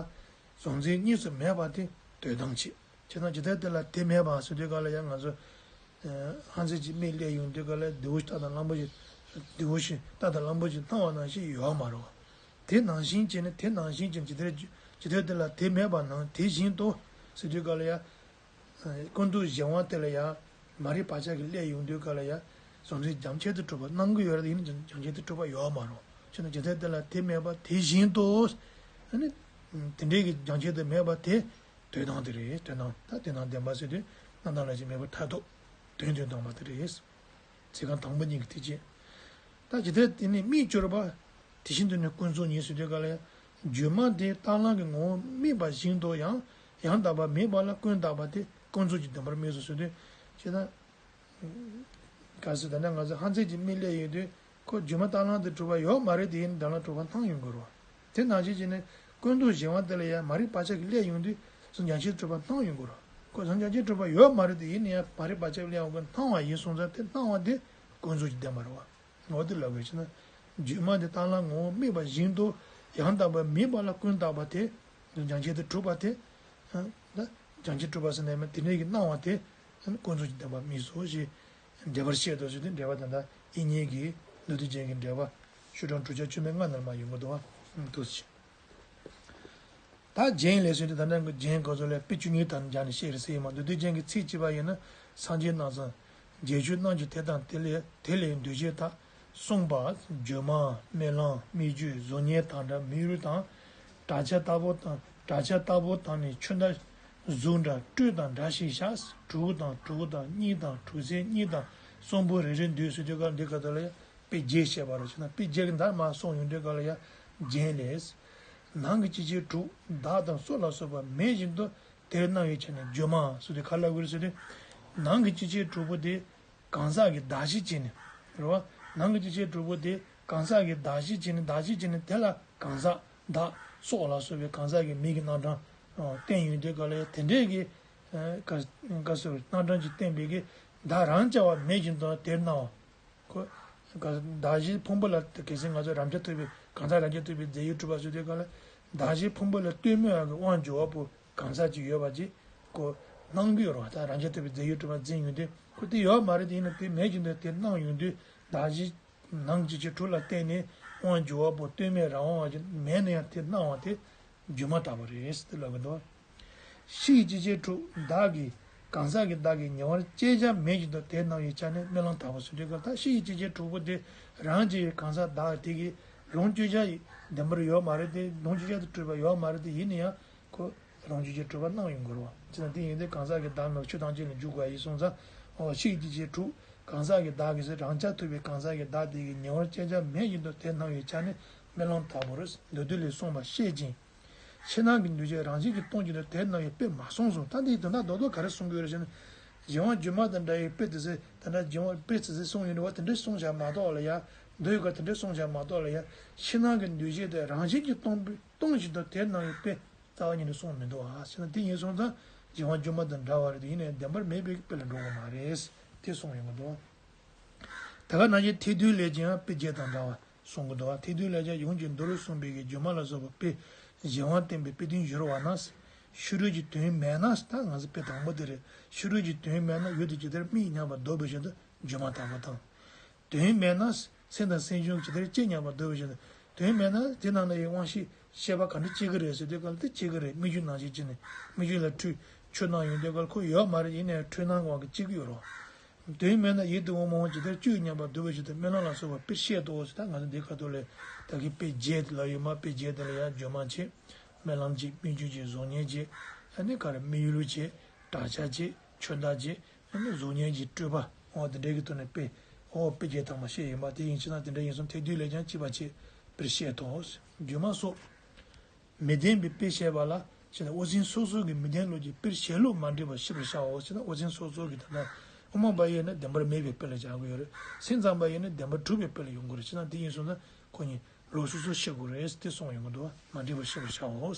གཟུང་འཛིན་གཉིས་སུ་མེད་པ་དེ་དོན་དམ་བྱེད། བྱས་ཙང་ཇི་ལྟར་དེ་ལ་དེ་སྨྲས་པ་ཟེར་དུས་སྐབས་ལ་ཡང་ང་ཚོ་ཧང་སངས་ཀྱི་མིག་སླེབས་ཡོང་དུས་སྐབས་ལ་བདེ་བོ་ཞིག་རྟ་དང་གླང་པོ་ཆེ། བདེ་བོ་ཞིག་རྟ་དང་གླང་པོ་ཆེ་སྣང་བ་ནང་བཞིན་ཡོད་མ་རེད། དེ་ནང་བཞིན་བྱས་ནས་དེ་ནང་བཞིན་བྱས་ནས་ཇི་ལྟར་ཇི་ལྟར་དེ་ལ་དེ་སྨྲས་པ་ནང་དེ་བཞིན་དུ་ཟེར་དུས་སྐབས་ལ་ཡ། ཀུན་རྫོབ་གཞན་དབང་དེ་ལ་ཡ། མ་རིག་བག་ཆགས་ཀྱིས་བསླད་ཡོང་དུས་སྐབས་ལ་ཡ། གཟུང་འཛིན་རྒྱ་ཆེར་དུ་གྲུབ་པ་སྣང་གི་ཡོད་རེད་ཡིན་ན་རྒྱ་ཆེར་དུ་གྲུབ་པ་ཡོད་མ་རེད། བྱས་ན་ཇི་ལྟར་དེ་ལ་དེ་སྨྲས་པ་དེ་བཞིན་དུ། ཨ་ནི། དེ་འདྲའི་གི་རྒྱ་ཆེར་དུ་མེད་པ་དེ། དོན་དམ་དེ་རེད། དོན་དམ་ད་དོན་དམ་བདེན་པ་ཟེར་དུས་རྣམ་དག་ལ་ཅིག་མེད་པར་ཐལ་དུ། དོན་དོན་དམ་པ་དེ་རེད། ཚིག་རྐང་དང་པོ་གཉིས་ཀྱི་ཐེག་ཆེན། ད་ཇི་ལྟར་དེ་ནི་དམིགས་གྱུར་པ། དེ་བཞིན་དུ་ནི་ཀུན་རྫོབ་ཉིད་ཟེར་དུས་སྐབས་ལ་ཡང་། སྒྱུ་མ་དེ་རྟ་གླང་གི་ངོ་བོ་དམིགས་པ་བཞིན་དུ་ཡང་ཡང་དག་པར་དམིགས་པ་ལ་ཀུན་བཏགས་པ་དེ་ཀུན་རྫོབ་ཀྱི་བདེན་པར་དམིགས་སོ་ཟེར་དུས། ཇི་ལྟར། གལ་སྲིད་ད་ནི་ང་ཚོ་ཧང་སངས་ཀྱི་མིག་སླེབས་ཡོང་དུས་ཁོ་སྒྱུ་མ་རྟ་གླང་དེ་གྲུབ་པ་ཡོད་མ་རེད་དེ་ཡིན་ན་རྟ་གླང་གྲུབ་པ་སྣང་ཡོང་གི་རེད། དེ་ནང་བཞིན་བྱས་ནས་ཀུན་རྫོབ་གཞན་དབང་དེ་ལ་ཡང་མ་རིག་བག་ཆགས་ཀྱིས་བསླད་ཡོང་དུས་གཟུང་འཛིན་རྒྱ་ཆེར་གྲུབ་པ་སྣང་ཡོང་གི་རེད། ཁོ་གཟུང་འཛིན་རྒྱ་ཆེར་གྲུབ་པ་ཡོད་མ་རེད་དེ་ཡིན་ན་ཡང་མ་རིག་བག་ཆགས་བསླད་ཡོང་གི་སྣང་བ་ཡིན་སོང་ཙང་དེ་སྣང་བ་དེ་ཀུན་རྫོབ་ཀྱི་བདེན་པ་རེད་བ། འོ་དེ་ལབ་དགོས་ཕྱིར་ན། སྒྱུ་མ་དེ་རྟ་གླང་ངོ་བོ་དམིགས་པ་བཞིན་དུ་ཡང་དག་པར་དམིགས་པ་ལ་ཀུན་བཏགས་པ་དེ། རྒྱ་ཆེར་དུ་གྲུབ་པ་དེ། ད་རྒྱ་ཆེར་གྲུབ་པ་ཟེར་ནས་མིན་དེ་འདྲའི་གི་སྣང་བ་དེ། ཀུན་རྫོབ་ཀྱི་བདེན་པ་དམིགས་སོ་ཞེས། འགྲེལ་པར་བཤད་དོ་ཞེས་ཏེ་འགྲེལ་པ་དེ་འདྲ་དབྱིག་གཉེན་གྱི་མདོ་སྡེ་རྒྱན་གྱི་འགྲེལ་པ། ཤོག་གྲངས་དྲུག་བརྒྱ་བཅུ་མེད་ལྔ་ནང་མར་ཡོང་གི་འདུག་བ། འདུག་ཟེར། ད་རྒྱན་ལས་ཟེར་དུས་ད་ལྟ་རྒྱན་གོ་ཚོ་ལས་དཔེ་བཅུ་གཉིས་དང་སྦྱར་ནས་བཤད་རེད་ཟེར་ཡིན་མ་མདོ་སྡེ་རྒྱན་གྱི་ཚིག་གཅིག་པ་ཡིན་ན། སངས་རྒྱས་རྣམས་སམ། རྗེས་འཇུག་རྣམས་ཀྱིས་དེ་དང་དེ་ལས་དེ་ལས་འདུ་བྱེད་དག་གསུངས་པ། སྒྱུ་མ། རྨི་ལམ། སྨིག་རྒྱུ། གཟུགས་བརྙན་དག་འདྲ་མིང་རུས་དང་། བྲག་ཆ་ལྟ་བུ་དང་བྲག་ཆ་ལྟ་བུ་དང་ནི་ཆུ་ཟླ་གཟུགས་འདྲ་སྤྲོས་དང་འདྲ་ཞིང་བཞག་གྲུ་གུ་དང་གྲུ་གུ་དང་གཉིས་དང་གྲུ་གཟིངས་གཉིས་དང་གསོང་པོ་རེ་རེ་འདུས་ཟེར་དུས་སྐབས་འདི་ག་དུ་ལ་ཡང་དཔེ་བརྒྱད་བཤད་པ་རེད་ཟེར་ན་དཔེ་བརྒྱད་ཀྱི་མདའ་མ་སོང་ཡོང་དུས་སྐབས་ལ་ཡང་རྒྱན་ལས། ནང་གི་སྤྱི་བྱེ་དྲུག་བདག་དང་སྲོག་ལ་སོགས་པ་མེད་བཞིན་དུ་དེར་སྣང་བའི་ཆ་ནས་སྒྱུ་མ་ཟེར་དུས་ག་ལ་དགོས་རེད་ཟེར་དུས། ནང་གི་སྤྱི་བྱེ་དྲུག་པོ་དེ། གང་ཟག་གི་བདག་གཞི་བྱས་ནས། རེད་བ། ནང་གི་སྤྱི་བྱེ་དྲུག་པོ་དེ་གང་ཟག་གི་བདག་གཞི་བྱས་ནས་བདག་གཞི་བྱས་ནས་དེ་ལ་གང་ཟག་བདག་སྲོག་ལ་སོགས་པའི་གང་ཟག་གི་མིང་གི་རྣམ་གྲངས་བསྟན་ཡོང་དུས་སྐབས་ལ་ཡང་དེ་འདྲའི་གི་ག་ག་སོགས་རྣམ་གྲངས་ཀྱིས་བསྟན་པའི་གི་བདག་རང་རྐྱ་བ་མེད་བཞིན་དུ་དེར་སྣང་བ། ཁོ་ག་བདག་གཞིའི་ཕུང་པོ་ལ་གལ་སྲིད་ང་ཚོ་རང་རྐྱ་ཐུབ་པའི་གང་ཟག་རང་རྐྱ་ཐུབ་པའི་རྫས་ཡོད་གྲུབ་པ་ཟེར་དུས་སྐབས་ལ་བདག་གཞིའི་ཕུང་པོ་ལ་ལྟོས་མེད་པ་གི་དབང་འབྱོར་བ་པོ། གང་ཟག་ཅིག་ཡོད་པ་ཅིག་ཁོ་སྣང་གི་ཡོད་རེད་བ། ད་རང་རྐྱ་ཐུབ་པའི་རྫས་ཡོད་གྲུབ་པ་འཛིན་ཡོང་དུས་ཁོ་དེ་ཡོད་མ་རེད་དེ་ཡིན་ན་དེ་མེད་ཀྱི་འདུག་དེ་སྣང་ཡོང་དུས་བདག་གཞི་ནང་སྤྱི་བྱེ་དྲུག་ལ་བརྟེན་ནས་དབང་འབྱོར་བ་པོ་ལྟོས་མེད་རང་དབང་བ་ཅིག་མེད་ན་ཡང་དེ་སྣང་བ་དེ་སྒྱུ་མ་ལྟ་བུ་རེད་ཟེར་ཏེ་ལབ་ཀྱི་འདུག་ཕྱིའི་སྤྱི་བྱེ་དྲུག་བདག་གི་གང་ཟག་གི་བདག་གི་ཉེ་བར་བཅད་བྱ་མེད་བཞིན་དུ་དེ་སྣང་བའི་ཆ་ནས་རྨི་ལམ་ལྟ་བུ་ཟེར་དུས་སྐབས་ད་ཕྱིའི་སྤྱི་བྱེ་དྲུག་པོ་དེ་རང་གི་གང་ཟག་བདག་དེ་གི་ལོངས་སྤྱོད་བྱ་ཡི་བདེན་པར་ཡོད་མ་རེད་དེ་ལོངས་སྤྱོད་བྱ་དུ་གྲུབ་པ་ཡོད་མ་རེད་དེ་ཡིན་ན་ཡང་ཁོ། རང་རྒྱུད་ཀྱི་གྲུབ་པ་སྣང་ཡོང་དགོས་རེད་བ། ཅི་ན་དེ་ཡིན་དུས་གང་ཟག་གི་བདག་མེད་པ་ཆོས་ཐམས་ཅད་ལས་འཇུག་དགོས་ཡིན་སོང་ཙང་། འོ་ཕྱིའི་སྤྱི་བྱེ་དྲུག་གང་ཟག་གི་བདག་གི་ཟེར་རང་རྐྱ་ཐུབ་པའི་གང་ཟག་གི་བདག་དེ་གི་ཉེ་བར་བཅད་བྱ་མེད་བཞིན་དུ་དེ་སྣང་བའི་ཆ་ནས་རྨི་ལམ་ལྟ་བུར་མདོ་སྡེ་ལས་གསུངས་པ་བཤད་ཅིང་། ཕྱི་ནང་གི་འདུ་བྱེད་རང་བཞིན་གྱིས་སྟོང་བཞིན་དུ་དེ་སྣང་བའི་དཔེ་མ་གསུངས་སོ། ད་འདིའི་དོན་དག་རྡོག་རྡོག་ག་རེ་གསུང་གི་ཡོད་རེད་ཟེར་ན། གཞན་དབང་སྒྱུ་མ་དང་འདྲ་བའི་དཔེ་དེ་ཟེར་ད་ལྟ་གཞན་དབང་དཔེ་དེ་ཟེར་གསུངས་ཡོད་རེད་བ། དེ་འདྲ་གསུངས་བཞག་མ་གཏོགས་ལ་ཡ། མདོ་ཡི་སྐབས་དེ་འདྲ་གསུངས་བཞག་མ་གཏོགས་ལ་ཡ། ཕྱི་ནང་གི་འདུ་བྱེད་དེ་རང་བཞིན་གྱིས་སྟོང་པའི་སྟོང་བཞིན་དུ་དེ་སྣང་བའི་དཔེ། རྩ་བ་ཉིད་ནས་གསུངས་མི་འདུག་ཨ། ཟེར་ན་དེ་ཡིན་སོང་ཙང་གཞན་དབང་སྒྱུ་མ་དང་འདྲ་བ་རེད་དེ་ཡིན་ནའི་བདེན་པར་མེད་པའི་དཔེ་ལ་འགྲོ་གི་མ་རེད། དེ་གསུངས་ཡོང་གི་འདུག་ད་ག་ནང་བཞིན་ཐེག་བསྡུས་ལས་ཀྱང་དཔེ་བརྒྱད་དང་འདྲ་བ་གསུང་གི་འདུག་ཐེག་བསྡུས་ལས་ཀྱང་ཡོངས་ཀྱི་མདོ་རུ་གསུངས་པའི་གི་སྒྱུ་མ་ལ་སོགས་པ་དཔེ་གཞན་དབང་བསྟན་པའི་དཔེ་དོན་བཞིར་བ་ན། ཕྱི་རོལ་གྱི་དོན་མེད་ན། ད་ང་ཚོ་དཔེ་དང་པོ་དེ་རེད། ཕྱི་རོལ་གྱི་དོན་མེད་ན་ཡུལ་དེ་ཇི་ལྟར་དམིགས་སྙམ་པ་འདོད་པའི་ཕྱིར་དུ་སྒྱུ་མ་ལྟ་བུ་དང་། དོན་མེད་ན། སེམས་དང་སེམས་བྱུང་ཇི་ལྟར་སྐྱེ་སྙམ་པ་འདོད་པའི་ཕྱིར་དུ། དོན་མེད་ན་དེ་ནང་ན་ཡི་དབང་ཤེས་ཤེས་པ་ག་འདྲ་སྐྱེ་གི་རེད་ཟེར་དུས་སྐབས་ལ་དེ་སྐྱེ་གི་རེད། སྨིག་རྒྱུ་ནང་བཞིན་བྱས་ནས་སྨིག་རྒྱུ་ལ་འཁྲུལ་ཆོས་སྣང་ཡོང་དུས་སྐབས་ལ་ཁོ་ཡོད་མ་རེད། ཡིན་ནའི་འཁྲུལ་སྣང་གི་དབང་གིས་སྐྱེ་གི་ཡོད་རེད། དོན་མེད་ན་ཡིད་དུ་འོང་མ་འོང་ཇི་ལྟར་སྤྱོད་སྙམ་པ་འདོད་པའི་ཕྱིར་དུ་རྨི་ལམ་ལ་སོགས་པ་དཔེར་བཤད་དོ་ཟེར། ད་ང་ཚོ་འདི་ཁ་ཐོག་ལས་ད་གི་དཔེ་བརྒྱད་དེ་ལ་ཡོད་མ། དཔེ་བརྒྱད་དེ་ལ་ཡང་སྒྱུ་མ་བྱེད། རྨི་ལམ་བྱེད། སྨིག་རྒྱུ་བྱེད། གཟུགས་བརྙན་བྱེད། ཨ་ནི་ག་རེ་དམིགས་ཡུལ་བྱེད། བྲག་ཆ་བྱེད། ཆུ་ཟླ་བྱེད། ཨ་ནི་གཟུགས་བརྙན་གྱི་སྤྲོས་པ། འོ་དེ་འདྲའི་གི་ཐོག་ནས་དཔེ། འོ་དཔེ་བརྒྱད་དང་པོ་བཤད་ཡོད་མ། དེ་ཡིན་ཕྱིར་ན་དེ་འདྲ་ཡིན་སོང་ཐེག་བསྡུས་ལས་ཀྱང་གཅིག་པ་བྱེད་པར་བཤད་དོ། སྒྱུ་མ་སོགས། མི་ལྡན་པའི་དཔེ་བཤད་པ་ལ་ཞེ་ན། དབུ་འཛིན་སོ་སོ་གི་མི་ལྡན་ལུགས་ཀྱི་དཔེར་བྱེད་ལུགས་མ་འགྲིག་པ་ཤེས་པར་བྱའོ་ཞེ་ན། དབུ་འཛིན་སོ་སོ་གི་ད་ལྟ་དབུ་མ་པ་ཡིན་ན་བདེན་པར་མེད་པའི་དཔེ་ལ་སྦྱར་གྱི་ཡོད་རེད། སེམས་ཙམ་པ་ཡིན་ན་བདེན་པར་གྲུབ་པའི་དཔེ་ལ་ཡོང་གི་རེད། བྱས་ན་དེ་ཡིན་སོང་ན་ཁོ་གཉིས་ལུགས་སོ་སོ་ཤེས་དགོས་རེད་དེ་གསུངས་ཡོང་གི་འདུག་མ་འགྲིག་པ་ཤེས་པར་བྱའོ།